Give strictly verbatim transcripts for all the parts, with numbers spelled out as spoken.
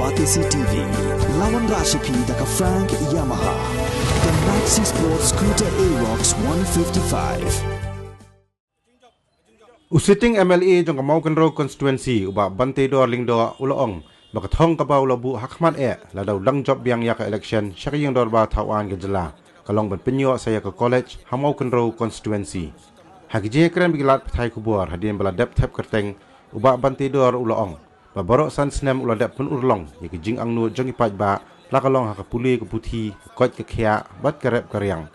Batesi T V, lawan Rashipi da ka Frank Yamaha. The Maxi Sports Scooter Aerox one fifty-five. U sitting M L A jong ka Mawkynrew constituency, u Bah Banteidor Lyngdoh, u la ong ba ka thong kaba u la buh ha khmat eh lada u dang jop biang ïa ka election sha ka ïing dorbar thaw aiñ ka jylla, ka long ban pynïoh sa ïa ka college ha Mawkynrew constituency. Ha ki jingïakren bad ki lad pathai khubor hadien ba la dep thep kyrteng, u Bah Banteidor u la ong ba baroh san snem u la dep pynurlong ïa ka jingangnud jong ki paidbah, la ka long ha ka pule ka puthi, ka koit ka khiah bad ka rep ka riang.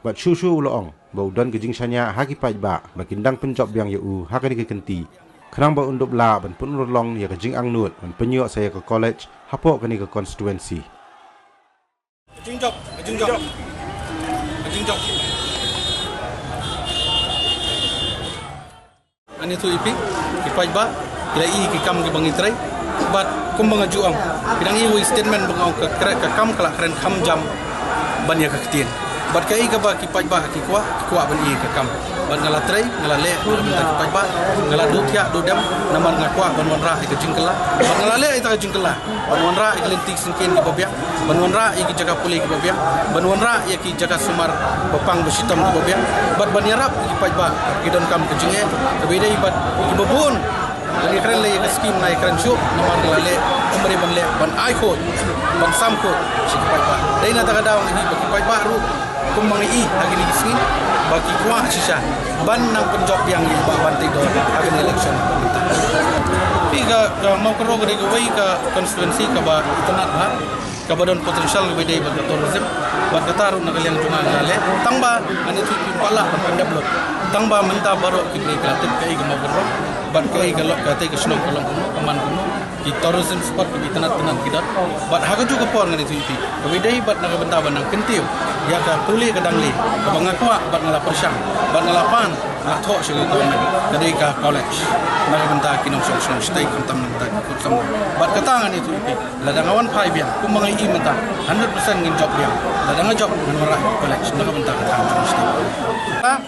Bad shuh shuh u la ong ba u don ka jingshaniah ha ki paidbah ba kin dang pynjop biang ïa u ha kane ka kynti, khnang ba un dup lah ban pynurlong ïa ka jingangnud ban pynïoh sa ïa ka college hapoh kane ka constituency. Jingjop, jingjop. Jingjop. Ani tu ipi, ki paidbah, ki la i ki kam ki ba ngi trei, bad kumba nga ju ong, ki dang i wei statement ba nga ong ka kre-, ka kam ka la kren kham jam ban ïa ka ktien. Bad ka i kaba ki paidbah ki kwah, ki kwah ban i ka kam. Bad nga la trei, nga la leh, nga la bynta ki paidbah, nga la duh thiah, duh dem, namar nga kwah ban wanrah ïa ka jingkylla. Bad nga la leh ïa ka jingkylla. Ban wanrah ïa ki lynti syngkien kiba biang, ban wanrah ïa ki jaka pule kiba biang, ban wanrah ïa ki jaka sumar ba pang ba shitom kiba biang, bad ban ïarap ïa ki paidbah ki donkam ka jingeh, kaba ïadei bad kiba bun. Ban ïakren lei ïa ka skim nga ïakren shuh, namar nga la leh, ym dei ban leh, ban ai khuid, ban sam khuid sha ki paidbah. Dei na kata ka daw nga hi ba ki paidbah ruh, kum ma ngi i ha kine ki sngi ba ki kwah shisha ban nang pynjop biang ïa u Bah Banteidor ha kane election. Phi, ka, ka Mawkynrew ka dei kawei ka constituency kaba itynnad bha, kaba don potential kaba dei bad ka tourism, bad kata ruh na ka liang jong nga nga leh. Tang ba ngan ïathuh phi, ba lah ban pyndevelop, tang ba mynta baroh ki briew ki la tip kaei ka Mawkynrew bad kaei ka lok, katei ka shnong ka long kumno, ka man kumno. Ki tourism spot kiba itynnad tynnad ki don. Bad ha kajuh ka por ngan ïathuh ïa phi, kaba ïadei bad na ka bynta ban nang kyntiew ïa ka pule ka dangle, kaba nga kwah bad nga la pyrshang bad nga la pan, nga la thoh sha ka government, ka dei ka college na ka bynta ki nongshong shnong shatei, khamtam na ka bynta ki khun samla. Bad kata ngan ïathuh ïa phi, lada nga wan phai biang kum ma ngi i mynta, hundred percent ngin jop biang. Lada nga jop, ngan wanrah ïa ka college na ka bynta ka thaiñ shnong shatei.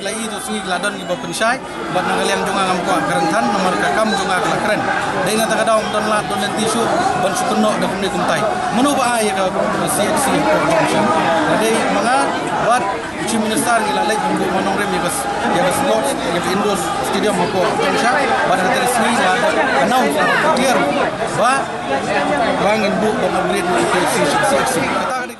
La i tu sngi la don kiba pynshai, bad na ka liang jong nga ngam kwah kren than, namar ka kam jong nga ka la kren. Dei na kata ka daw ym don lad don lynti shuh ban shu kynnoh da kumne kumtai. Mano ba ai ïa ka C H C hapoh Jaiñtia? Ka dei ma nga bad u Chief Minister, ngi la leit ban buh mawnongrim ïa ka, ïa ka sports, ïa ka indoor stadium hapoh Jaiñtia, bad ha kata ka sngi la announce, la declare ba, ba ngin buh ban upgrade ïa ka C H C. Kata ka